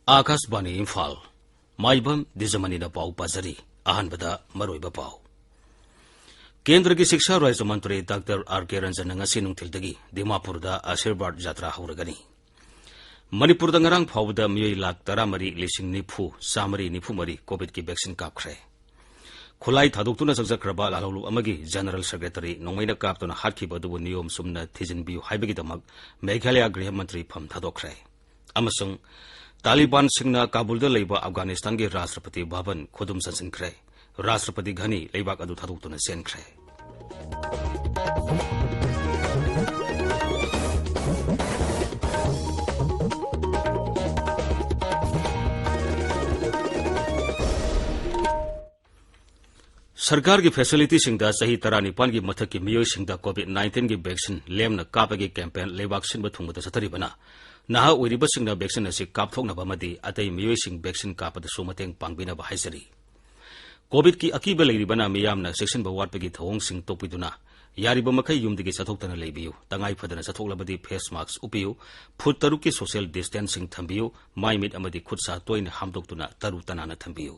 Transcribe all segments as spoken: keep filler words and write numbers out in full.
ꯑꯥꯀꯥꯁꯕꯥꯅꯤ ꯏꯝꯐꯥꯜ꯫ ꯃꯥꯏꯕꯝ ꯗꯤꯖꯃꯅꯤꯅ ꯄꯥꯎ ꯄꯥꯖꯔꯤ꯫ ꯑꯍꯥꯟꯕꯗ ꯃꯔꯨꯑꯣꯏꯕ ꯄꯥꯎ꯫ ꯀꯦꯟꯗ꯭ꯔꯒꯤ ꯁꯤꯛꯁꯥ ꯔꯥꯖ꯭ꯌ ꯃꯟꯇ꯭ꯔꯤ ꯗꯥꯛꯇꯔ ꯑꯥꯔ ꯀꯦ ꯔꯟꯖꯟꯅ ꯉꯁꯤ ꯅꯨꯡꯊꯤꯜꯗꯒꯤ ꯗꯤꯃꯥꯄꯨꯔꯗ ꯑꯁꯤꯔꯕꯥꯗ ꯖꯥꯇ꯭ꯔꯥ ꯍꯧꯔꯒꯅꯤ꯫ ꯃꯅꯤꯄꯨꯔꯗ ꯉꯔꯥꯡ ꯐꯥꯎꯕꯗ ꯃꯤꯑꯣꯏ ꯂꯥꯈ ꯇꯔꯥꯃꯔꯤ ꯂꯤꯁꯤꯡ ꯅꯤꯐꯨ ꯆꯥꯃꯔꯤ ꯅꯤꯐꯨ ꯃꯔꯤ ꯀꯣꯚꯤꯗꯀꯤ ꯚꯦꯛꯁꯤꯟ ꯀꯥꯞꯈ꯭ꯔꯦ꯫ ꯈꯨꯠꯂꯥꯏ ꯊꯥꯗꯣꯛꯇꯨꯅ ꯆꯪꯖꯈ꯭ꯔꯕ ꯂꯥꯜꯍꯧꯂꯨꯞ ꯑꯃꯒꯤ ꯖꯦꯅꯔꯦꯜ ꯁꯦꯀ꯭ꯔꯦꯇꯔꯤ ꯅꯣꯡꯃꯩꯅ ꯀꯥꯞꯇꯨꯅ ꯍꯥꯠꯈꯤꯕ ꯑꯗꯨꯕꯨ ꯅꯤꯌꯣꯝ ꯆꯨꯝꯅ ꯊꯤꯖꯤꯟꯕꯤꯌꯨ ꯍꯥꯏꯕꯒꯤꯗꯃꯛ ꯃꯦꯘꯥꯂꯌꯥ ꯒ꯭ꯔꯤꯍ ꯃꯟꯇ꯭ꯔꯤ ꯐꯝ ꯊꯥꯗꯣꯛꯈ꯭ꯔꯦ꯫ ꯑꯃꯁꯨꯡ ꯇꯥꯂꯤꯕꯥꯟꯁꯤꯡꯅ ꯀꯥꯕꯨꯜꯗ ꯂꯩꯕ ꯑꯐꯒꯥꯅꯤꯁꯇꯥꯟꯒꯤ ꯔꯥꯁꯇ꯭ꯔꯄꯇꯤ ꯚꯕꯟ ꯈꯨꯗꯨꯝ ꯆꯟꯁꯤꯟꯈ꯭ꯔꯦ꯫ ꯔꯥꯁꯇ꯭ꯔꯄꯇꯤ ꯘꯅꯤ ꯂꯩꯕꯥꯛ ꯑꯗꯨ ꯊꯥꯗꯣꯛꯇꯨꯅ ꯆꯦꯟꯈ꯭ꯔꯦ꯫ ꯁꯔꯀꯥꯔꯒꯤ ꯐꯦꯁꯤꯂꯤꯇꯤꯁꯤꯡꯗ ꯆꯍꯤ ꯇꯔꯥꯅꯤꯄꯥꯟꯒꯤ ꯃꯊꯛꯀꯤ ꯃꯤꯑꯣꯏꯁꯤꯡꯗ ꯀꯣꯚꯤꯗ ꯅꯥꯏꯟꯇꯤꯟꯒꯤ ꯚꯦꯛꯁꯤꯟ ꯂꯦꯝꯅ ꯀꯥꯞꯄꯒꯤ ꯀꯦꯝꯄꯦꯟ ꯂꯩꯕꯥꯛ ꯁꯤꯟꯕ ꯊꯨꯡꯕꯗ ꯆꯠꯊꯔꯤꯕꯅ ꯅꯍꯥ ꯑꯣꯏꯔꯤꯕꯁꯤꯡꯅ ꯚꯦꯛꯁꯤꯟ ꯑꯁꯤ ꯀꯥꯞꯊꯣꯛꯅꯕ ꯑꯃꯗꯤ ꯑꯇꯩ ꯃꯤꯑꯣꯏꯁꯤꯡ ꯚꯦꯛꯁꯤꯟ ꯀꯥꯞꯄꯗꯁꯨ ꯃꯇꯦꯡ ꯄꯥꯡꯕꯤꯅꯕ ꯍꯥꯏꯖꯔꯤ꯫ ꯀꯣꯚꯤꯗꯀꯤ ꯑꯀꯤꯕ ꯂꯩꯔꯤꯕꯅ ꯃꯤꯌꯥꯝꯅ ꯆꯦꯛꯁꯤꯟꯕ ꯋꯥꯠꯄꯒꯤ ꯊꯧꯑꯣꯡꯁꯤꯡ ꯇꯣꯛꯄꯤꯗꯨꯅ ꯌꯥꯔꯤꯕ ꯃꯈꯩ ꯌꯨꯝꯗꯒꯤ ꯆꯠꯊꯣꯛꯇꯅ ꯂꯩꯕꯤꯌꯨ꯫ ꯇꯉꯥꯏ ꯐꯗꯅ ꯆꯠꯊꯣꯛꯂꯕꯗꯤ ꯐꯦꯁ ꯃꯥꯁ꯭ꯛ ꯎꯞꯄꯤꯌꯨ꯫ ꯐꯨꯠ ꯇꯔꯨꯛꯀꯤ ꯁꯣꯁꯤꯌꯦꯜ ꯗꯤꯁꯇꯦꯟꯁꯤꯡ ꯊꯝꯕꯤꯌꯨ꯫ ꯃꯥꯏ ꯃꯤꯠ ꯑꯃꯗꯤ ꯈꯨꯠ ꯁꯥ ꯇꯣꯏꯅ ꯍꯥꯝꯗꯣꯛꯇꯨꯅ ꯇꯔꯨ ꯇꯅꯥꯟꯅ ꯊꯝꯕꯤꯌꯨ꯫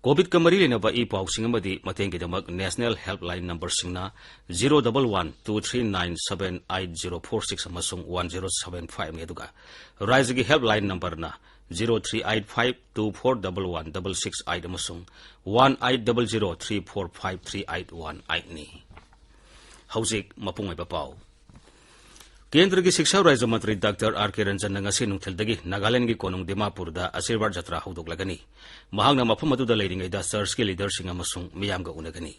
ꯀꯣꯚꯤꯗꯀ ꯃꯔꯤ ꯂꯩꯅꯕ ꯏ ꯄꯥꯎꯁꯤꯡ ꯑꯃꯗꯤ ꯃꯇꯦꯡꯒꯤꯗꯃꯛ ꯅꯦꯁꯅꯦꯜ ꯍꯦꯜꯞꯂꯥꯏꯟ ꯅꯝꯕꯔꯁꯤꯡꯅ zero double one two three nine seven eight zero four six ꯑꯃꯁꯨꯡ ꯋꯥꯟ ꯖꯤꯔꯣ ꯁꯚꯦꯟ ꯐꯥꯏꯚꯅꯤ, ꯑꯗꯨꯒ ꯔꯥꯖ꯭ꯌꯒꯤ ꯍꯦꯜꯞꯂꯥꯏꯟ ꯅꯝꯕꯔꯅ zero three eight five two four double one double six eight ꯑꯃꯁꯨꯡ one eight double zero three four five three eight one ꯑꯩꯠꯅꯤ꯫ ꯍꯧꯖꯤꯛ ꯃꯄꯨꯡ ꯑꯣꯏꯕ ꯄꯥꯎ꯫ ꯀꯦꯟꯗ꯭ꯔꯒꯤ ꯁꯤꯛꯁꯥ ꯔꯥꯖ꯭ꯌ ꯃꯟꯇ꯭ꯔꯤ ꯗꯥꯛꯇꯔ ꯑꯥꯔ ꯀꯦ ꯔꯟꯖꯟꯅ ꯉꯁꯤ ꯅꯨꯡꯊꯤꯜꯗꯒꯤ ꯅꯥꯒꯥꯂꯦꯟꯗꯒꯤ ꯀꯣꯅꯨꯡ ꯗꯤꯃꯥꯄꯨꯔꯗ ꯑꯁꯤꯔꯕꯥꯗ ꯖꯇ꯭ꯔꯥ ꯍꯧꯗꯣꯛꯂꯒꯅꯤ꯫ ꯃꯍꯥꯛꯅ ꯃꯐꯝ ꯑꯗꯨꯗ ꯂꯩꯔꯤꯉꯩꯗ ꯆꯔꯆꯀꯤ ꯂꯤꯗꯔꯁꯤꯡ ꯑꯃꯁꯨꯡ ꯃꯤꯌꯥꯝꯒ ꯎꯅꯒꯅꯤ꯫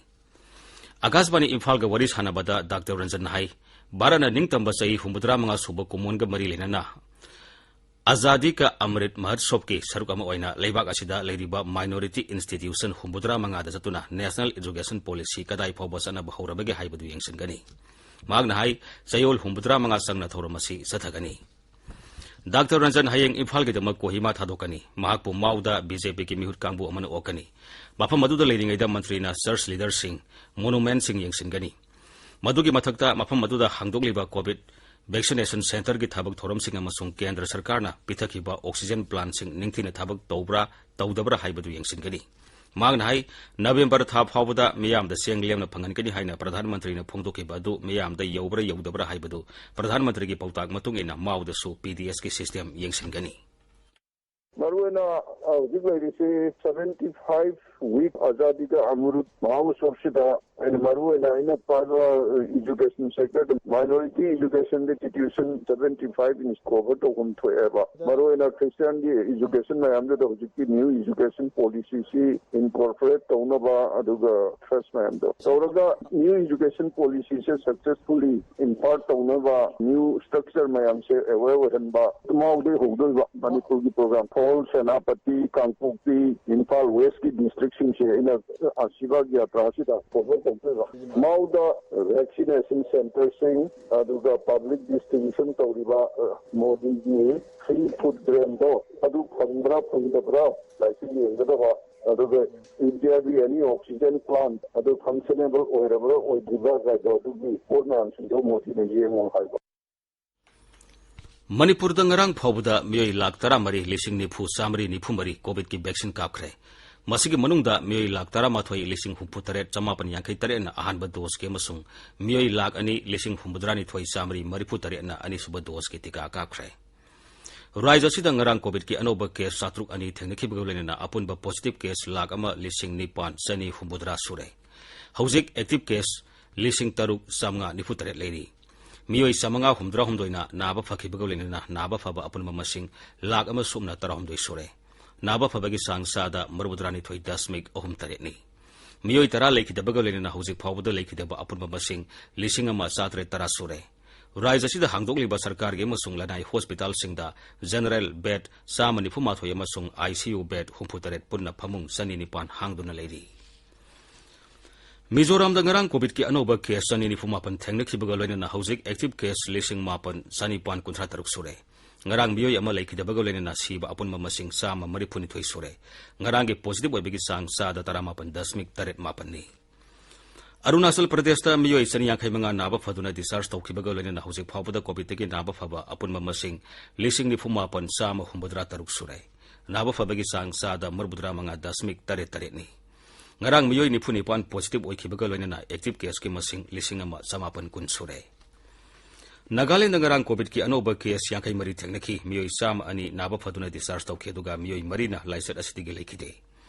ꯑꯥꯀꯥꯁꯕꯥꯅꯤ ꯏꯝꯐꯥꯜꯒ ꯋꯥꯔꯤ ꯁꯥꯟꯅꯕꯗ ꯗꯥꯛꯇꯔ ꯔꯟꯖꯟꯅ ꯍꯥꯏ, ꯚꯥꯔꯠꯅ ꯅꯤꯡꯇꯝꯕ ꯆꯍꯤ ꯍꯨꯝꯐꯨꯇꯔꯥ ꯃꯉꯥ ꯁꯨꯕ ꯀꯨꯝꯑꯣꯟꯒ ꯃꯔꯤ ꯂꯩꯅꯅ ꯑꯖꯥꯗꯤ ꯀꯥ ꯑꯃ꯭ꯔꯤꯠ ꯃꯍꯣꯠꯁꯕꯀꯤ ꯁꯔꯨꯛ ꯑꯃ ꯑꯣꯏꯅ ꯂꯩꯕꯥꯛ ꯑꯁꯤꯗ ꯂꯩꯔꯤꯕ ꯃꯥꯏꯅꯣꯔꯤꯇꯤ ꯏꯟꯁꯇꯤꯇ꯭ꯌꯨꯁꯟ ꯍꯨꯝꯐꯨꯇꯔꯥ ꯃꯉꯥꯗ ꯆꯠꯇꯨꯅ ꯅꯦꯁꯅꯦꯜ ꯑꯦꯖꯨꯀꯦꯁꯟ ꯄꯣꯂꯤꯁꯤ ꯀꯗꯥꯏ ꯐꯥꯎꯕ ꯆꯠꯅꯕ ꯍꯧꯔꯕꯒꯦ ꯍꯥꯏꯕꯗꯨ ꯌꯦꯡꯁꯤꯟꯒꯅꯤ꯫ ꯃꯍꯥꯛꯅ ꯍꯥꯏ, ꯆꯌꯣꯜ ꯍꯨꯝꯐꯨꯇꯔꯥ ꯃꯉꯥ ꯆꯪꯅ ꯊꯧꯔꯝ ꯑꯁꯤ ꯆꯠꯊꯒꯅꯤ꯫ ꯗꯥꯛꯇꯔ ꯔꯟꯖꯟ ꯍꯌꯦꯡ ꯏꯝꯐꯥꯜꯒꯤꯗꯃꯛ ꯀꯣꯍꯤꯃꯥ ꯊꯥꯗꯣꯛꯀꯅꯤ꯫ ꯃꯍꯥꯛꯄꯨ ꯃꯥꯎꯗ ꯕꯤ ꯖꯦ ꯄꯤꯒꯤ ꯃꯤꯍꯨꯠ ꯀꯥꯡꯕꯨ ꯑꯃꯅ ꯑꯣꯛꯀꯅꯤ꯫ ꯃꯐꯝ ꯑꯗꯨꯗ ꯂꯩꯔꯤꯉꯩꯗ ꯃꯟꯇ꯭ꯔꯤꯅ ꯆꯔꯆ ꯂꯤꯗꯔꯁꯤꯡ, ꯃꯣꯅꯨꯃꯦꯟꯠꯁꯤꯡ ꯌꯦꯡꯁꯤꯟꯒꯅꯤ꯫ ꯃꯗꯨꯒꯤ ꯃꯊꯛꯇ ꯃꯐꯝ ꯑꯗꯨꯗ ꯍꯥꯡꯗꯣꯛꯂꯤꯕ ꯀꯣꯚꯤꯗ ꯚꯦꯛꯁꯤꯅꯦꯁꯟ ꯁꯦꯟꯇꯔꯒꯤ ꯊꯕꯛ ꯊꯧꯔꯝꯁꯤꯡ ꯑꯃꯁꯨꯡ ꯀꯦꯟꯗ꯭ꯔ ꯁꯔꯀꯥꯔꯅ ꯄꯤꯊꯈꯤꯕ ꯑꯣꯛꯁꯤꯖꯦꯟ ꯄ꯭ꯂꯥꯟꯁꯤꯡ ꯅꯤꯡꯊꯤꯅ ꯊꯕꯛ ꯇꯧꯕ꯭ꯔꯥ ꯇꯧꯗꯕ꯭ꯔꯥ ꯍꯥꯏꯕꯗꯨ ꯌꯦꯡꯁꯤꯟꯒꯅꯤ꯫ ꯃꯍꯥꯛꯅ ꯍꯥꯏ, ꯅꯕꯦꯝꯕꯔ ꯊꯥ ꯐꯥꯎꯕꯗ ꯃꯤꯌꯥꯝꯗ ꯆꯦꯡ ꯂꯦꯝꯅ ꯐꯪꯍꯟꯒꯅꯤ ꯍꯥꯏꯅ ꯄ꯭ꯔꯙꯥꯟ ꯃꯟꯇ꯭ꯔꯤꯅ ꯐꯣꯡꯗꯣꯛꯈꯤꯕ ꯑꯗꯨ ꯃꯤꯌꯥꯝꯗ ꯌꯧꯕ꯭ꯔꯥ ꯌꯧꯗꯕ꯭ꯔꯥ ꯍꯥꯏꯕꯗꯨ ꯄ꯭ꯔꯙꯥꯟ ꯃꯟꯇ꯭ꯔꯤꯒꯤ ꯄꯥꯎꯇꯥꯛ ꯃꯇꯨꯡ ꯏꯟꯅ ꯃꯥꯎꯗꯁꯨ ꯄꯤ ꯗꯤ ꯑꯦꯁꯀꯤ ꯁꯤꯁꯇꯦꯝ ꯌꯦꯡꯁꯤꯟꯒꯅꯤ꯫ ꯃꯔꯨꯑꯣꯏꯅ ꯍꯧꯖꯤꯛ ꯂꯩꯔꯤꯁꯤ seventy five week ꯑꯖꯥꯗꯤ ꯀ ꯑꯃꯔꯨꯠ ꯃꯍꯣꯠꯁꯕꯁꯤꯗ ꯑꯩꯅ ꯃꯔꯨꯑꯣꯏꯅ ꯑꯩꯅ ꯄꯥꯏꯕ education sector ꯗ minority education ꯗ institution seventy five inch cover ꯇꯧꯐꯝ ꯊꯣꯛꯑꯦꯕ꯫ ꯃꯔꯨꯑꯣꯏꯅ ꯈ꯭ꯔꯤꯁꯇꯤꯌꯥꯟꯒꯤ education ꯃꯌꯥꯝꯗꯨꯗ ꯍꯧꯖꯤꯛꯀꯤ new education policy ꯁꯤ incorporate ꯇꯧꯅꯕ, ꯑꯗꯨꯒ trust ꯃꯌꯥꯝꯗꯣ ꯇꯧꯔꯒ new education policy ꯁꯦ successfully impart ꯇꯧꯅꯕ, new structure ꯃꯌꯥꯝꯁꯦ aware ꯑꯣꯏꯍꯟꯕ, ꯃꯥꯎꯗꯩ ꯍꯧꯗꯣꯏꯕ ꯃꯅꯤꯄꯨꯔꯒꯤ program꯫ ꯊꯧꯕꯥꯜ, ꯁꯦꯅꯥꯄꯇꯤ, ꯀꯥꯡꯄꯣꯛꯄꯤ, ꯏꯝꯐꯥꯜ West ꯀꯤ district ꯁꯤꯡꯁꯦ ꯑꯩꯅ ꯑꯁꯤꯕꯥꯒꯤ ꯌꯥꯇ꯭ꯔꯥꯁꯤꯗ cover ꯇꯧꯗꯣꯏꯕ꯫ ꯃꯥꯎꯗ vaccination centre ꯁꯤꯡ, ꯑꯗꯨꯒ public distribution ꯇꯧꯔꯤꯕ, ꯑ, ꯃꯣꯗꯤꯒꯤ free food grain ꯗꯣ, ꯑꯗꯨ ꯐꯪꯕ꯭ꯔꯥ ꯐꯪꯗꯕ꯭ꯔꯥ ꯂꯥꯏꯁꯤ ꯌꯦꯡꯒꯗꯕ, ꯑꯗꯨꯒ ꯏꯟꯗꯤꯌꯥꯒꯤ any oxygen plant ꯑꯗꯨ functionable ꯑꯣꯏꯔꯕ꯭ꯔꯥ ꯑꯣꯏꯗ꯭ꯔꯤꯕ꯭ꯔꯥ ꯀꯥꯏꯗꯣ, ꯑꯗꯨꯒꯤ ꯄꯣꯠ ꯃꯌꯥꯝꯁꯤꯡꯗꯣ ꯃꯣꯗꯤꯅ ꯌꯦꯡꯉꯣ ꯍꯥꯏꯕ꯫ ꯃꯅꯤꯄꯨꯔꯗ ꯉꯔꯥꯡ ꯐꯥꯎꯕꯗ ꯃꯤꯑꯣꯏ ꯂꯥꯈ ꯇꯔꯥꯃꯔꯤ ꯂꯤꯁꯤꯡ ꯅꯤꯐꯨ ꯆꯥꯃꯔꯤ ꯅꯤꯐꯨ ꯃꯔꯤ ꯀꯣꯚꯤꯗꯀꯤ ꯚꯦꯛꯁꯤꯟ ꯀꯥꯞꯈ꯭ꯔꯦ꯫ ꯃꯁꯤꯒꯤ ꯃꯅꯨꯡꯗ ꯃꯤꯑꯣꯏ ꯂꯥꯈ ꯇꯔꯥꯃꯥꯊꯣꯏ ꯂꯤꯁꯤꯡ ꯍꯨꯝꯐꯨ ꯇꯔꯦꯠ ꯆꯃꯥꯄꯟ ꯌꯥꯡꯈꯩ ꯇꯔꯦꯠꯅ ꯑꯍꯥꯟꯕ ꯗꯣꯁꯀꯤ ꯑꯃꯁꯨꯡ ꯃꯤꯑꯣꯏ ꯂꯥꯈ ꯑꯅꯤ ꯂꯤꯁꯤꯡ ꯍꯨꯝꯐꯨꯇꯔꯥꯅꯤꯊꯣꯏ ꯆꯥꯃꯔꯤ ꯃꯔꯤꯐꯨ ꯇꯔꯦꯠꯅ ꯑꯅꯤꯁꯨꯕ ꯗꯣꯁꯀꯤ ꯇꯤꯀꯥ ꯀꯥꯞꯈ꯭ꯔꯦ꯫ ꯔꯥꯖ꯭ꯌ ꯑꯁꯤꯗ ꯉꯔꯥꯡ ꯀꯣꯚꯤꯗꯀꯤ ꯑꯅꯧꯕ ꯀꯦꯁ ꯆꯥꯇ꯭ꯔꯨꯛ ꯑꯅꯤ ꯊꯦꯡꯅꯈꯤꯕꯒ ꯂꯣꯏꯅꯅ ꯑꯄꯨꯟꯕ positive ꯀꯦꯁ ꯂꯥꯈ ꯑꯃ ꯂꯤꯁꯤꯡ ꯅꯤꯄꯥꯟ ꯆꯅꯤ ꯍꯨꯝꯐꯨꯇꯔꯥ ꯁꯨꯔꯦ꯫ ꯍꯧꯖꯤꯛ active ꯀꯦꯁ ꯂꯤꯁꯤꯡ ꯇꯔꯨꯛ ꯆꯥꯃꯉꯥ ꯅꯤꯐꯨ ꯇꯔꯦꯠ ꯂꯩꯔꯤ꯫ ꯃꯤꯑꯣꯏ ꯆꯥꯃꯉꯥ ꯍꯨꯝꯐꯨꯇꯔꯥꯍꯨꯝꯗꯣꯏꯅ ꯅꯥꯕ ꯐꯈꯤꯕꯒ ꯂꯣꯏꯅꯅ ꯅꯥꯕ ꯐꯕ ꯑꯄꯨꯟꯕ ꯃꯁꯤꯡ ꯂꯥꯈ ꯑꯃ ꯁꯨꯞꯅ ꯇꯔꯥꯍꯨꯝꯗꯣꯏ ꯁꯨꯔꯦ꯫ ꯅꯥꯕ ꯐꯕꯒꯤ ꯆꯥꯡ ꯆꯥꯗ ꯃꯔꯤꯐꯨꯇꯔꯥꯅꯤꯊꯣꯏ ꯗꯁꯃꯤꯛ ꯑꯍꯨꯝ ꯇꯔꯦꯠꯅꯤ꯫ ꯃꯤꯑꯣꯏ ꯇꯔꯥ ꯂꯩꯈꯤꯗꯕꯒ ꯂꯣꯏꯅꯅ ꯍꯧꯖꯤꯛ ꯐꯥꯎꯕꯗ ꯂꯩꯈꯤꯗꯕ ꯑꯄꯨꯟꯕ ꯃꯁꯤꯡ ꯂꯤꯁꯤꯡ ꯑꯃ ꯆꯥꯇꯔꯦꯠ ꯇꯔꯥ ꯁꯨꯔꯦ꯫ ꯔꯥꯖ꯭ꯌ ꯑꯁꯤꯗ ꯍꯥꯡꯗꯣꯛꯂꯤꯕ ꯁꯔꯀꯥꯔꯒꯤ ꯑꯃꯁꯨꯡ ꯂꯅꯥꯏ ꯍꯣꯁꯄꯤꯇꯥꯜꯁꯤꯡꯗ general bed ꯆꯥꯃ ꯅꯤꯐꯨ ꯃꯥꯊꯣꯏ ꯑꯃꯁꯨꯡ I C U bed ꯍꯨꯝꯐꯨ ꯇꯔꯦꯠ, ꯄꯨꯟꯅ ꯐꯃꯨꯡ ꯆꯅꯤ ꯅꯤꯄꯥꯟ ꯍꯥꯡꯗꯨꯅ ꯂꯩꯔꯤ꯫ ꯃꯤꯖꯣꯔꯥꯝꯗ ꯉꯔꯥꯡ ꯀꯣꯚꯤꯗꯀꯤ ꯑꯅꯧꯕ ꯀꯦꯁ ꯆꯅꯤ ꯅꯤꯐꯨ ꯃꯥꯄꯟ ꯊꯦꯡꯅꯈꯤꯕꯒ ꯂꯣꯏꯅꯅ ꯍꯧꯖꯤꯛ active ꯀꯦꯁ ꯂꯤꯁꯤꯡ ꯃꯥꯄꯟ ꯆꯅꯤꯄꯥꯟ ꯀꯨꯟꯊ꯭ꯔꯥ ꯇꯔꯨꯛ ꯁꯨꯔꯦ꯫ ꯉꯔꯥꯡ ꯃꯤꯑꯣꯏ ꯑꯃ ꯂꯩꯈꯤꯗꯕꯒ ꯂꯣꯏꯅꯅ ꯁꯤꯕ ꯑꯄꯨꯟꯕ ꯃꯁꯤꯡ ꯆꯥꯝꯃ ꯃꯔꯤꯐꯨꯅꯤꯊꯣꯏ ꯁꯨꯔꯦ꯫ ꯉꯔꯥꯡꯒꯤ positive ꯑꯣꯏꯕꯒꯤ ꯆꯥꯡ ꯆꯥꯗ ꯇꯔꯥꯃꯥꯄꯟ ꯗꯁꯃꯤꯛ ꯇꯔꯦꯠ ꯃꯥꯄꯟꯅꯤ꯫ ꯑꯔꯨꯅꯥꯆꯜ ꯄ꯭ꯔꯗꯦꯁꯇ ꯃꯤꯑꯣꯏ ꯆꯅꯤ ꯌꯥꯡꯈꯩ ꯃꯉꯥ ꯅꯥꯕ ꯐꯗꯨꯅ discharge ꯇꯧꯈꯤꯕꯒ ꯂꯣꯏꯅꯅ ꯍꯧꯖꯤꯛ ꯐꯥꯎꯕꯗ COVIDꯇꯒꯤ ꯅꯥꯕ ꯐꯕ ꯑꯄꯨꯟꯕ ꯃꯁꯤꯡ ꯂꯤꯁꯤꯡ ꯅꯤꯐꯨ ꯃꯥꯄꯟ ꯆꯥꯝꯃ ꯍꯨꯝꯐꯨꯇꯔꯥ ꯇꯔꯨꯛ ꯁꯨꯔꯦ꯫ ꯅꯥꯕ ꯐꯕꯒꯤ ꯆꯥꯡ ꯆꯥꯗ ꯃꯔꯤꯐꯨꯇꯔꯥ ꯃꯉꯥ ꯗꯁꯃꯤꯛ ꯇꯔꯦꯠ ꯇꯔꯦꯠꯅꯤ꯫ ꯉꯔꯥꯡ ꯃꯤꯑꯣꯏ ꯅꯤꯐꯨ ꯅꯤꯄꯥꯟ positive ꯑꯣꯏꯈꯤꯕꯒ ꯂꯣꯏꯅꯅ active caseꯀꯤ ꯃꯁꯤꯡ ꯂꯤꯁꯤꯡ ꯑꯃ ꯆꯃꯥꯄꯟ ꯀꯨꯟ ꯁꯨꯔꯦ꯫ ꯅꯥꯒꯥꯂꯦꯟꯗ ꯉꯔꯥꯡ COVIDꯀꯤ ꯑꯅꯧꯕ case ꯌꯥꯡꯈꯩ ꯃꯔꯤ ꯊꯦꯡꯅꯈꯤ꯫ ꯃꯤꯑꯣꯏ ꯆꯥꯝꯃ ꯑꯅꯤ ꯅꯥꯕ ꯐꯗꯨꯅ discharge ꯇꯧꯈꯤ, ꯑꯗꯨꯒ ꯃꯤꯑꯣꯏ ꯃꯔꯤꯅ ꯂꯥꯏꯆꯠ ꯑꯁꯤꯗꯒꯤ ꯂꯩꯈꯤꯗꯦ꯫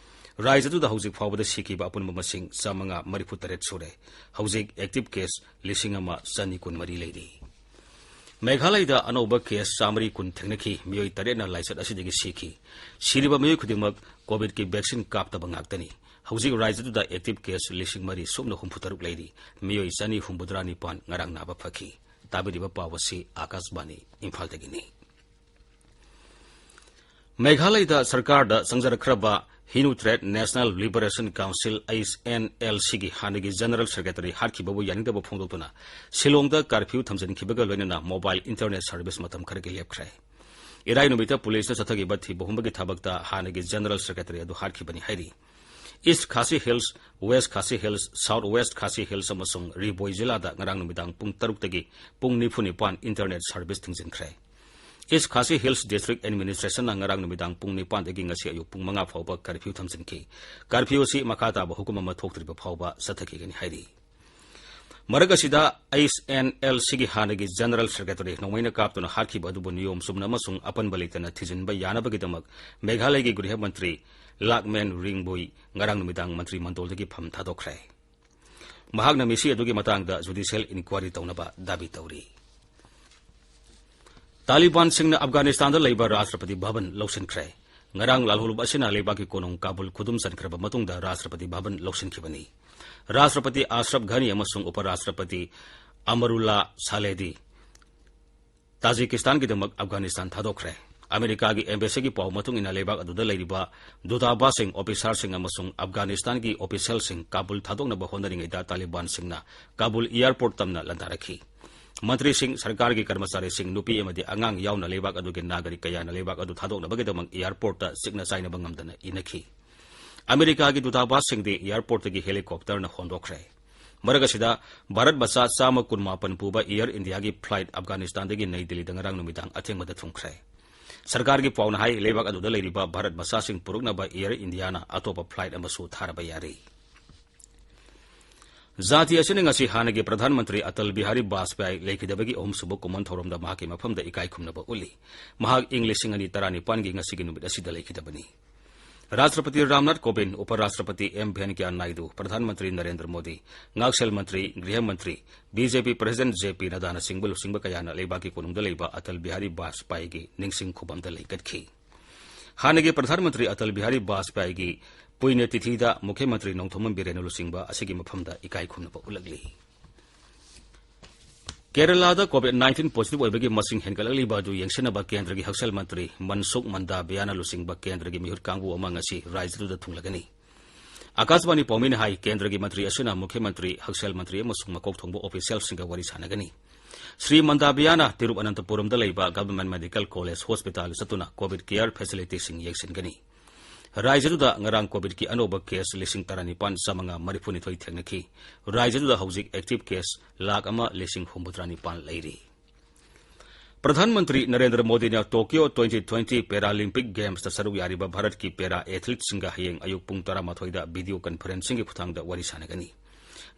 ꯔꯥꯖ꯭ꯌꯗꯨꯗ ꯍꯧꯖꯤꯛ ꯐꯥꯎꯕꯗ ꯁꯤꯈꯤꯕ ꯑꯄꯨꯟꯕ ꯃꯁꯤꯡ ꯆꯥꯝꯃꯉꯥ ꯃꯔꯤꯐꯨ ꯇꯔꯦꯠ ꯁꯨꯔꯦ꯫ ꯍꯧꯖꯤꯛ active case ꯂꯤꯁꯤꯡ ꯑꯃ ꯆꯅꯤ ꯀꯨꯟꯃꯔꯤ ꯂꯩꯔꯤ꯫ ꯃꯦꯘꯥꯂꯌꯗ ꯑꯅꯧꯕ case ꯆꯥꯃꯔꯤ ꯀꯨꯟ ꯊꯦꯡꯅꯈꯤ꯫ ꯃꯤꯑꯣꯏ ꯇꯔꯦꯠꯅ ꯂꯥꯏꯆꯠ ꯑꯁꯤꯗꯒꯤ ꯁꯤꯈꯤ꯫ ꯁꯤꯔꯤꯕ ꯃꯤꯑꯣꯏ ꯈꯨꯗꯤꯡꯃꯛ COVIDꯀꯤ vaccine ꯀꯥꯞꯇꯕ ꯉꯥꯛꯇꯅꯤ꯫ ꯍꯧꯖꯤꯛ ꯔꯥꯖ꯭ꯌꯗꯨꯗ active case ꯂꯤꯁꯤꯡ ꯃꯔꯤ ꯁꯨꯞꯅ ꯍꯨꯝꯐꯨ ꯇꯔꯨꯛ ꯂꯩꯔꯤ꯫ ꯃꯤꯑꯣꯏ ꯆꯅꯤ ꯍꯨꯝꯐꯨꯇꯔꯥ ꯅꯤꯄꯥꯟ ꯉꯔꯥꯡ ꯅꯥꯕ ꯐꯈꯤ꯫ ꯇꯥꯕꯤꯔꯤꯕ ꯄꯥꯎ ꯑꯁꯤ ꯑꯥꯀꯥꯁꯕꯥꯅꯤ ꯏꯝꯐꯥꯜꯗꯒꯤꯅꯤ꯫ ꯃꯦꯘꯥꯂꯌꯗ ꯁꯔꯀꯥꯔꯗ ꯆꯪꯖꯔꯛꯈ꯭ꯔꯕ ꯍꯤꯅꯨ ꯇ꯭ꯔꯦꯗ ꯅꯦꯁꯅꯦꯜ ꯂꯤꯕꯔꯦꯁꯟ ꯀꯥꯎꯟꯁꯤꯜ, HNLCꯒꯤ ꯍꯥꯟꯅꯒꯤ ꯖꯦꯅꯔꯦꯜ ꯁꯦꯀ꯭ꯔꯦꯇꯔꯤ ꯍꯥꯠꯈꯤꯕꯕꯨ ꯌꯥꯅꯤꯡꯗꯕ ꯐꯣꯡꯗꯣꯛꯇꯨꯅ ꯁꯤꯂꯣꯡꯗ ꯀꯥꯔꯐ꯭ꯌꯨ ꯊꯝꯖꯤꯟꯈꯤꯕꯒ ꯂꯣꯏꯅꯅ ꯃꯣꯕꯥꯏꯜ ꯏꯟꯇꯔꯅꯦꯠ ꯁꯔꯚꯤꯁ ꯃꯇꯝ ꯈꯔꯒꯤ ꯂꯦꯞꯈ꯭ꯔꯦ꯫ ꯏꯔꯥꯏ ꯅꯨꯃꯤꯠꯇ ꯄꯨꯂꯤꯁꯅ ꯆꯠꯊꯈꯤꯕ ꯊꯤꯕ ꯍꯨꯝꯕꯒꯤ ꯊꯕꯛꯇ ꯍꯥꯟꯅꯒꯤ ꯖꯦꯅꯔꯦꯜ ꯁꯦꯀ꯭ꯔꯦꯇꯔꯤ ꯑꯗꯨ ꯍꯥꯠꯈꯤꯕꯅꯤ ꯍꯥꯏꯔꯤ꯫ ꯏꯁ ꯈꯥꯁꯤ ꯍꯤꯜꯁ, ꯋꯦꯁ ꯈꯥꯁꯤ ꯍꯤꯜꯁ, ꯁꯥꯎꯠ ꯋꯦꯁ ꯈꯥꯁꯤ ꯍꯤꯜꯁ ꯑꯃꯁꯨꯡ ꯔꯤꯕꯣꯏ ꯖꯤꯂꯥꯗ ꯉꯔꯥꯡ ꯅꯨꯃꯤꯗꯥꯡ ꯄꯨꯡ ꯇꯔꯨꯛꯇꯒꯤ ꯄꯨꯡ ꯅꯤꯐꯨ ꯅꯤꯄꯥꯟ ꯏꯟꯇꯔꯅꯦꯠ ꯁꯔꯚꯤꯁ ꯊꯤꯡꯖꯤꯟꯈ꯭ꯔꯦ꯫ ꯏꯁ ꯈꯥꯁꯤ ꯍꯤꯜꯁ ꯗꯤꯁꯇ꯭ꯔꯤꯛ ꯑꯦꯗꯃꯤꯅꯤꯁꯇ꯭ꯔꯦꯁꯟꯅ ꯉꯔꯥꯡ ꯅꯨꯃꯤꯗꯥꯡ ꯄꯨꯡ ꯅꯤꯄꯥꯟꯗꯒꯤ ꯉꯁꯤ ꯑꯌꯨꯛ ꯄꯨꯡ ꯃꯉꯥ ꯐꯥꯎꯕ ꯀꯥꯔꯐ꯭ꯌꯨ ꯊꯝꯖꯤꯟꯈꯤ꯫ ꯀꯥꯔꯐ꯭ꯌꯨ ꯑꯁꯤ ꯃꯈꯥ ꯇꯥꯕ ꯍꯨꯀꯨꯝ ꯑꯃ ꯊꯣꯛꯇ꯭ꯔꯤꯕ ꯐꯥꯎꯕ ꯆꯠꯊꯈꯤꯒꯅꯤ ꯍꯥꯏꯔꯤ꯫ ꯃꯔꯛ ꯑꯁꯤꯗ, HNLCꯒꯤ ꯍꯥꯟꯅꯒꯤ ꯖꯦꯅꯔꯦꯜ ꯁꯦꯀ꯭ꯔꯦꯇꯔꯤ ꯅꯣꯡꯃꯩꯅ ꯀꯥꯞꯇꯨꯅ ꯍꯥꯠꯈꯤꯕ ꯑꯗꯨꯕꯨ ꯅꯤꯌꯣꯝ ꯆꯨꯝꯅ ꯑꯃꯁꯨꯡ ꯑꯄꯟꯕ ꯂꯩꯇꯅ ꯊꯤꯖꯤꯟꯕ ꯌꯥꯅꯕꯒꯤꯗꯃꯛ ꯃꯦꯘꯥꯂꯌꯒꯤ ꯒ꯭ꯔꯤꯍ ꯃꯟꯇ꯭ꯔꯤ ꯂꯥꯛꯃꯦꯟ ꯔꯤꯡꯕꯨꯏ ꯉꯔꯥꯡ ꯅꯨꯃꯤꯗꯥꯡ ꯃꯟꯇ꯭ꯔꯤ ꯃꯟꯗꯣꯜꯗꯒꯤ ꯐꯝ ꯊꯥꯗꯣꯛꯈ꯭ꯔꯦ꯫ ꯃꯍꯥꯛꯅ ꯃꯤꯁꯤ ꯑꯗꯨꯒꯤ ꯃꯇꯥꯡꯗ ꯖꯨꯗꯤꯁꯤꯌꯦꯜ ꯏꯟꯀ꯭ꯋꯥꯔꯤ ꯇꯧꯅꯕ ꯗꯥꯕꯤ ꯇꯧꯔꯤ꯫ ꯇꯥꯂꯤꯕꯥꯟꯁꯤꯡꯅ ꯑꯐꯒꯥꯅꯤꯁꯇꯥꯟꯗ ꯂꯩꯕ ꯔꯥꯁꯇ꯭ꯔꯄꯇꯤ ꯚꯕꯟ ꯂꯧꯁꯤꯟꯈ꯭ꯔꯦ꯫ ꯉꯔꯥꯡ ꯂꯥꯜꯍꯧꯂꯨꯞ ꯑꯁꯤꯅ ꯂꯩꯕꯥꯛꯀꯤ ꯀꯣꯅꯨꯡ ꯀꯥꯕꯨꯜ ꯈꯨꯗꯨꯝ ꯆꯟꯈ꯭ꯔꯕ ꯃꯇꯨꯡꯗ ꯔꯥꯁꯇ꯭ꯔꯄꯇꯤ ꯚꯕꯟ ꯂꯧꯁꯤꯟꯈꯤꯕꯅꯤ꯫ ꯔꯥꯁꯇ꯭ꯔꯄꯇꯤ ꯑꯁꯔꯐ ꯘꯅꯤ ꯑꯃꯁꯨꯡ ꯎꯄꯔꯥꯁꯇ꯭ꯔꯄꯇꯤ ꯑꯃꯔꯨꯜꯂꯥ ꯁꯥꯂꯦꯗꯤ ꯇꯥꯖꯤꯀꯤꯁꯇꯥꯟꯒꯤꯗꯃꯛ ꯑꯐꯒꯥꯅꯤꯁꯇꯥꯟ ꯊꯥꯗꯣꯛꯈ꯭ꯔꯦ꯫ ꯑꯃꯦꯔꯤꯀꯥꯒꯤ ꯑꯦꯝꯕꯦꯁꯤꯒꯤ ꯄꯥꯎ ꯃꯇꯨꯡ ꯏꯟꯅ, ꯂꯩꯕꯥꯛ ꯑꯗꯨꯗ ꯂꯩꯔꯤꯕ ꯗꯨꯇꯥꯕꯥꯁꯁꯤꯡ, ꯑꯣꯐꯤꯁꯥꯔꯁꯤꯡ ꯑꯃꯁꯨꯡ ꯑꯐꯒꯥꯅꯤꯁꯇꯥꯟꯒꯤ ꯑꯣꯐꯤꯁꯤꯌꯦꯜꯁꯤꯡ ꯀꯥꯕꯨꯜ ꯊꯥꯗꯣꯛꯅꯕ ꯍꯣꯠꯅꯔꯤꯉꯩꯗ ꯇꯥꯂꯤꯕꯥꯟꯁꯤꯡꯅ ꯀꯥꯕꯨꯜ ꯑꯦꯌꯔꯄꯣꯔꯠ ꯇꯝꯅ ꯂꯥꯟꯗꯥꯔꯛꯈꯤ꯫ ꯃꯟꯇ꯭ꯔꯤꯁꯤꯡ, ꯁꯔꯀꯥꯔꯒꯤ ꯀꯔꯃꯆꯥꯔꯤꯁꯤꯡ, ꯅꯨꯄꯤ ꯑꯃꯗꯤ ꯑꯉꯥꯡ ꯌꯥꯎꯅ ꯂꯩꯕꯥꯛ ꯑꯗꯨꯒꯤ ꯅꯥꯒꯔꯤꯛ ꯀꯌꯥꯅ ꯂꯩꯕꯥꯛ ꯑꯗꯨ ꯊꯥꯗꯣꯛꯅꯕꯒꯤꯗꯃꯛ ꯑꯦꯌꯥꯔꯄꯣꯔꯠꯇ ꯆꯤꯛꯅ ꯆꯥꯏꯅꯕ ꯉꯝꯗꯅ ꯏꯟꯅꯈꯤ꯫ ꯑꯃꯦꯔꯤꯀꯥꯒꯤ ꯗꯨꯇꯥꯕꯥꯁꯁꯤꯡꯗꯤ ꯑꯦꯌꯥꯔꯄꯣꯔꯠꯇꯒꯤ ꯍꯦꯂꯤꯀꯣꯞꯇꯔꯅ ꯍꯣꯟꯗꯣꯛꯈ꯭ꯔꯦ꯫ ꯃꯔꯛ ꯑꯁꯤꯗ, ꯚꯥꯔꯠ ꯃꯆꯥ ꯆꯥꯝꯃ ꯀꯨꯟꯃꯥꯄꯟ ꯄꯨꯕ ꯑꯦꯌꯥꯔ ꯏꯟꯗꯤꯌꯥꯒꯤ ꯐ꯭ꯂꯥꯏꯠ ꯑꯐꯒꯥꯅꯤꯁꯇꯥꯟꯗꯒꯤ ꯅꯩ ꯗꯤꯜꯂꯤꯗ ꯉꯔꯥꯡ ꯅꯨꯃꯤꯗꯥꯡ ꯑꯊꯦꯡꯕꯗ ꯊꯨꯡꯈ꯭ꯔꯦ꯫ ꯁꯔꯀꯥꯔꯒꯤ ꯄꯥꯎꯅ ꯍꯥꯏ, ꯂꯩꯕꯥꯛ ꯑꯗꯨꯗ ꯂꯩꯔꯤꯕ ꯚꯥꯔꯠ ꯃꯆꯥꯁꯤꯡ ꯄꯨꯔꯛꯅꯕ ꯑꯦꯌꯥꯔ ꯏꯟꯗꯤꯌꯥꯅ ꯑꯇꯣꯞꯄ ꯐ꯭ꯂꯥꯏꯠ ꯑꯃꯁꯨ ꯊꯥꯔꯕ ꯌꯥꯔꯤ꯫ ꯖꯥꯇꯤ ꯑꯁꯤꯅ ꯉꯁꯤ ꯍꯥꯟꯅꯒꯤ ꯄ꯭ꯔꯙꯥꯟ ꯃꯟꯇ꯭ꯔꯤ ꯑꯇꯜ ꯕꯤꯍꯥꯔꯤ ꯕꯥꯖꯄꯦꯌꯤ ꯂꯩꯈꯤꯗꯕꯒꯤ ꯑꯍꯨꯝꯁꯨꯕ ꯀꯨꯝꯑꯣꯟ ꯊꯧꯔꯝꯗ ꯃꯍꯥꯛꯀꯤ ꯃꯐꯝꯗ ꯏꯀꯥꯏ ꯈꯨꯝꯅꯕ ꯎꯠꯂꯤ꯫ ꯃꯍꯥꯛ ꯏꯪ ꯂꯤꯁꯤꯡ ꯑꯅꯤ ꯇꯔꯥꯅꯤꯄꯥꯟꯒꯤ ꯉꯁꯤꯒꯤ ꯅꯨꯃꯤꯠ ꯑꯁꯤꯗ ꯂꯩꯈꯤꯗꯕꯅꯤ꯫ ꯔꯥꯁꯇ꯭ꯔꯄꯇꯤ ꯔꯥꯝꯅꯥꯊ ꯀꯣꯕꯤꯟꯗ, ꯎꯄ ꯔꯥꯁꯇ꯭ꯔꯄꯇꯤ ꯑꯦꯝ ꯚꯦꯟꯀꯌꯥ ꯅꯥꯏꯗꯨ, ꯄ꯭ꯔꯙꯥꯟ ꯃꯟꯇ꯭ꯔꯤ ꯅꯔꯦꯟꯗ꯭ꯔ ꯃꯣꯗꯤ, ꯉꯥꯛꯁꯦꯜ ꯃꯟꯇ꯭ꯔꯤ, ꯒ꯭ꯔꯤꯍ ꯃꯟꯇ꯭ꯔꯤ, ꯕꯤ ꯖꯦ ꯄꯤ ꯄ꯭ꯔꯁꯤꯗꯦꯟꯠ ꯖꯦ ꯄꯤ ꯅꯗꯥꯅꯆꯤꯡꯕ ꯂꯨꯆꯤꯡꯕ ꯀꯌꯥꯅ ꯂꯩꯕꯥꯛꯀꯤ ꯀꯣꯅꯨꯡꯗ ꯂꯩꯕ ꯑꯇꯜ ꯕꯤꯍꯥꯔꯤ ꯕꯥꯖꯄꯥꯏꯒꯤ ꯅꯤꯡꯁꯤꯡ ꯈꯨꯕꯝꯗ ꯂꯩ ꯀꯠꯈꯤ꯫ ꯍꯥꯟꯅꯒꯤ ꯄ꯭ꯔꯙꯥꯟ ꯃꯟꯇ꯭ꯔꯤ ꯑꯇꯜ ꯕꯤꯍꯥꯔꯤ ꯕꯥꯖꯄꯥꯏꯒꯤ ꯄꯨꯏꯅ꯭ꯌ ꯇꯤꯊꯤꯗ ꯃꯨꯈ꯭ꯌ ꯃꯟꯇ꯭ꯔꯤ ꯅꯣꯡꯊꯣꯝꯕꯝ ꯕꯤꯔꯦꯟꯅ ꯂꯨꯆꯤꯡꯕ ꯑꯁꯤꯒꯤ ꯃꯐꯝꯗ ꯏꯀꯥꯏ ꯈꯨꯝꯅꯕ ꯎꯠꯂꯛꯂꯤ꯫ ꯀꯦꯔꯂꯥꯗ ꯀꯣꯚꯤꯗ ꯅꯥꯏꯟꯇꯤꯟ ꯄꯣꯖꯤꯇꯤꯚ ꯑꯣꯏꯕꯒꯤ ꯃꯁꯤꯡ ꯍꯦꯟꯒꯠꯂꯛꯂꯤꯕ ꯑꯗꯨ ꯌꯦꯡꯁꯤꯟꯅꯕ ꯀꯦꯟꯗ꯭ꯔꯒꯤ ꯍꯛꯁꯦꯜ ꯃꯟꯇ꯭ꯔꯤ ꯃꯟꯁꯨꯈ ꯃꯟꯗꯥꯚꯤꯌꯥꯅ ꯂꯨꯆꯤꯡꯕ ꯀꯦꯟꯗ꯭ꯔꯒꯤ ꯃꯤꯍꯨꯠ ꯀꯥꯡꯕꯨ ꯑꯃ ꯉꯁꯤ ꯔꯥꯖ꯭ꯌꯗꯨꯗ ꯊꯨꯡꯂꯒꯅꯤ꯫ ꯑꯀꯥꯁꯕꯥꯅꯤ ꯄꯥꯎꯃꯤꯅ ꯍꯥꯏ, ꯀꯦꯟꯗ꯭ꯔꯒꯤ ꯃꯟꯇ꯭ꯔꯤ ꯑꯁꯤꯅ ꯃꯨꯈ꯭ꯌ ꯃꯟꯇ꯭ꯔꯤ, ꯍꯛꯁꯦꯜ ꯃꯟꯇ꯭ꯔꯤ ꯑꯃꯁꯨꯡ ꯃꯀꯣꯛ ꯊꯣꯡꯕ ꯑꯣꯐꯤꯁꯤꯌꯦꯜꯁꯤꯡꯒ ꯋꯥꯔꯤ ꯁꯥꯟꯅꯒꯅꯤ꯫ ꯁ꯭ꯔꯤ ꯃꯟꯗꯥꯚꯤꯌꯥꯅ ꯇꯤꯔꯨꯚꯅꯟꯊꯄꯨꯔꯝꯗ ꯂꯩꯕ ꯒꯚꯔꯟꯃꯦꯟꯠ ꯃꯦꯗꯤꯀꯦꯜ ꯀꯣꯂꯦꯖ ꯍꯣꯁꯄꯤꯇꯥꯜꯗ ꯆꯠꯇꯨꯅ ꯀꯣꯚꯤꯗ ꯀꯦꯌꯔ ꯐꯦꯁꯤꯂꯤꯇꯤꯁꯤꯡ ꯌꯦꯡꯁꯤꯟꯒꯅꯤ꯫ ꯔꯥꯖ꯭ꯌꯗꯨꯗ ꯉꯔꯥꯡ ꯀꯣꯚꯤꯗꯀꯤ ꯑꯅꯧꯕ ꯀꯦꯁ ꯂꯤꯁꯤꯡ ꯇꯔꯥꯅꯤꯄꯥꯟ ꯆꯥꯃꯉꯥ ꯃꯔꯤꯐꯨꯅꯤꯊꯣꯏ ꯊꯦꯡꯅꯈꯤ꯫ ꯔꯥꯖ꯭ꯌꯗꯨꯗ ꯍꯧꯖꯤꯛ ꯑꯦꯛꯇꯤꯚ ꯀꯦꯁ ꯂꯥꯈ ꯑꯃ ꯂꯤꯁꯤꯡ ꯍꯨꯝꯐꯨꯇꯔꯥꯅꯤꯄꯥꯟ ꯂꯩꯔꯤ꯫ ꯄ꯭ꯔꯙꯥꯟ ꯃꯟꯇ꯭ꯔꯤ ꯅꯔꯦꯟꯗ꯭ꯔ ꯃꯣꯗꯤꯅ ꯇꯣꯀꯤꯌꯣ ꯇ꯭ꯋꯦꯟꯇꯤ ꯇ꯭ꯋꯦꯟꯇꯤ ꯄꯦꯔꯥꯂꯤꯝꯄꯤꯛ ꯒꯦꯝꯁꯇ ꯁꯔꯨꯛ ꯌꯥꯔꯤꯕ ꯚꯥꯔꯠꯀꯤ ꯄꯦꯔꯥ ꯑꯦꯊꯂꯤꯠꯁꯤꯡꯒ ꯍꯌꯦꯡ ꯑꯌꯨꯛ ꯄꯨꯡ ꯇꯔꯥꯃꯥꯊꯣꯏꯗ ꯚꯤꯗꯤꯑꯣ ꯀꯟꯐꯔꯦꯟꯁꯤꯡꯒꯤ ꯈꯨꯠꯊꯥꯡꯗ ꯋꯥꯔꯤ ꯁꯥꯟꯅꯒꯅꯤ꯫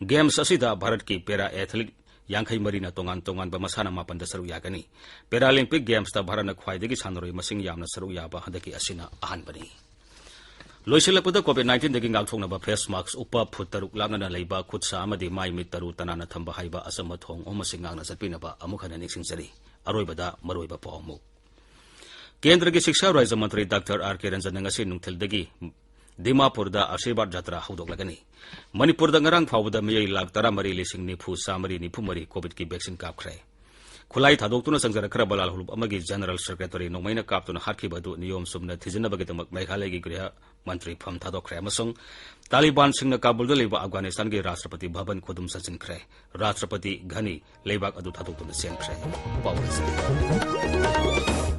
ꯒꯦꯝꯁ ꯑꯁꯤꯗ ꯚꯥꯔꯠꯀꯤ ꯄꯦꯔꯥ ꯑꯦꯊꯂꯤꯠ ꯌꯥꯡꯈꯩ ꯃꯔꯤꯅ ꯇꯣꯉꯥꯟ ꯇꯣꯉꯥꯟꯕ ꯃꯁꯥꯟꯅ ꯃꯥꯄꯟꯗ ꯁꯔꯨꯛ ꯌꯥꯒꯅꯤ꯫ ꯄꯦꯔꯥꯂꯤꯝꯄꯤꯛ ꯒꯦꯝꯁꯇ ꯚꯥꯔꯠꯅ ꯈ꯭ꯋꯥꯏꯗꯒꯤ ꯁꯥꯟꯅꯔꯣꯏ ꯃꯁꯤꯡ ꯌꯥꯝꯅ ꯁꯔꯨꯛ ꯌꯥꯕ ꯍꯟꯗꯛꯀꯤ ꯑꯁꯤꯅ ꯑꯍꯥꯟꯕꯅꯤ꯫ ꯂꯣꯏꯁꯤꯜꯂꯛꯄꯗ, ꯀꯣꯚꯤꯗ ꯅꯥꯏꯟꯇꯤꯟꯗꯒꯤ ꯉꯥꯛꯊꯣꯛꯅꯕ ꯐꯦꯁ ꯃꯥꯛꯁ ꯎꯞꯄ, ꯐꯨꯠ ꯇꯔꯨꯛ ꯂꯥꯞꯅꯅ ꯂꯩꯕ, ꯈꯨꯠ ꯁꯥ ꯑꯃꯗꯤ ꯃꯥꯏ ꯃꯤꯠ ꯇꯔꯨ ꯇꯅꯥꯟꯅ ꯊꯝꯕ ꯍꯥꯏꯕ ꯑꯆꯝꯕ ꯊꯧꯑꯣꯡ ꯑꯍꯨꯝ ꯑꯁꯤ ꯉꯥꯛꯅ ꯆꯠꯄꯤꯅꯕ ꯑꯃꯨꯛ ꯍꯟꯅ ꯅꯤꯡꯁꯤꯡꯖꯔꯤ꯫ ꯑꯔꯣꯏꯕꯗ ꯃꯔꯨꯑꯣꯏꯕ ꯄꯥꯎ ꯑꯃꯨꯛ꯫ ꯀꯦꯟꯗ꯭ꯔꯒꯤ ꯁꯤꯛꯁꯥ ꯔꯥꯖ꯭ꯌ ꯃꯟꯇ꯭ꯔꯤ ꯗꯥꯛꯇꯔ ꯑꯥꯔ ꯀꯦ ꯔꯟꯖꯟꯅ ꯉꯁꯤ ꯅꯨꯡꯊꯤꯜꯗꯒꯤ ꯗꯤꯃꯥꯄꯨꯔꯗ ꯑꯥꯁꯤꯔꯕꯥꯗ ꯖꯇ꯭ꯔꯥ ꯍꯧꯗꯣꯛꯂꯒꯅꯤ꯫ ꯃꯅꯤꯄꯨꯔꯗ ꯉꯔꯥꯡ ꯐꯥꯎꯕꯗ ꯃꯤꯑꯣꯏ ꯂꯥꯈ ꯇꯔꯥꯃꯔꯤ ꯂꯤꯁꯤꯡ ꯅꯤꯐꯨ ꯆꯥꯃꯔꯤ ꯅꯤꯐꯨ ꯃꯔꯤ ꯀꯣꯚꯤꯗꯀꯤ ꯚꯦꯛꯁꯤꯟ ꯀꯥꯞꯈ꯭ꯔꯦ꯫ ꯈꯨꯠꯂꯥꯏ ꯊꯥꯗꯣꯛꯇꯨꯅ ꯆꯪꯖꯔꯛꯈ꯭ꯔꯕ ꯂꯥꯜꯍꯧꯂꯨꯞ ꯑꯃꯒꯤ ꯖꯦꯅꯔꯦꯜ ꯁꯦꯀ꯭ꯔꯦꯇꯔꯤ ꯅꯣꯡꯃꯩꯅ ꯀꯥꯞꯇꯨꯅ ꯍꯥꯠꯈꯤꯕ ꯑꯗꯨ ꯅꯤꯌꯣꯝ ꯆꯨꯝꯅ ꯊꯤꯖꯤꯟꯅꯕꯒꯤꯗꯃꯛ ꯃꯦꯘꯥꯂꯌꯒꯤ ꯒ꯭ꯔꯤꯍ ꯃꯟꯇ꯭ꯔꯤ ꯐꯝ ꯊꯥꯗꯣꯛꯈ꯭ꯔꯦ ꯑꯃꯁꯨꯡ ꯇꯥꯂꯤꯕꯥꯟꯁꯤꯡꯅ ꯀꯥꯕꯨꯜꯗ ꯂꯩꯕ ꯑꯐꯒꯥꯅꯤꯁꯇꯥꯟꯒꯤ ꯔꯥꯁꯇ꯭ꯔꯄꯇꯤ ꯚꯕꯟ ꯈꯨꯗꯨꯝ ꯆꯠꯁꯤꯟꯈ꯭ꯔꯦ꯫ ꯔꯥꯁꯇ꯭ꯔꯄꯇꯤ ꯘꯅꯤ ꯂꯩꯕꯥꯛ ꯑꯗꯨ ꯊꯥꯗꯣꯛꯇꯨꯅ ꯆꯦꯟꯈ꯭ꯔꯦ꯫ ꯄꯥꯎ ꯑꯁꯤ